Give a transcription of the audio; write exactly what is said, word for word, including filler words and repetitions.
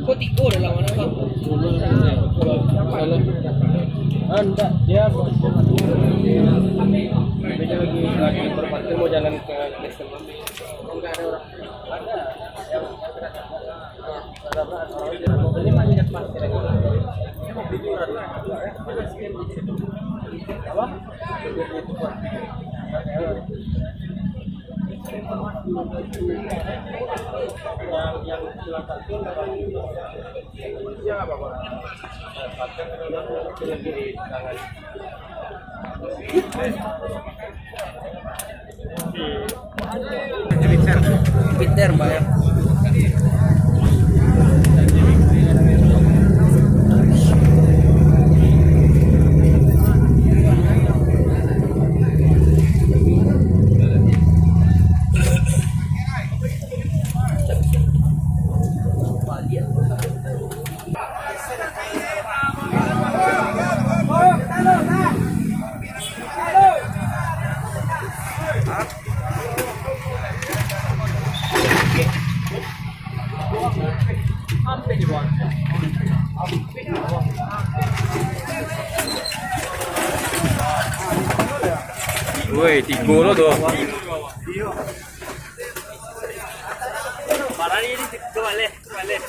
Kok tigo dalam mana, Bang? Ah, enggak. Dia, dia lagi, lagi berpikir mau jalan ke Kristen. Enggak ada orang. Ada. Yang Jupiter, Mbak, ya. Woi, tigo lo tu. Parah ni, ni, tu balik, tu balik.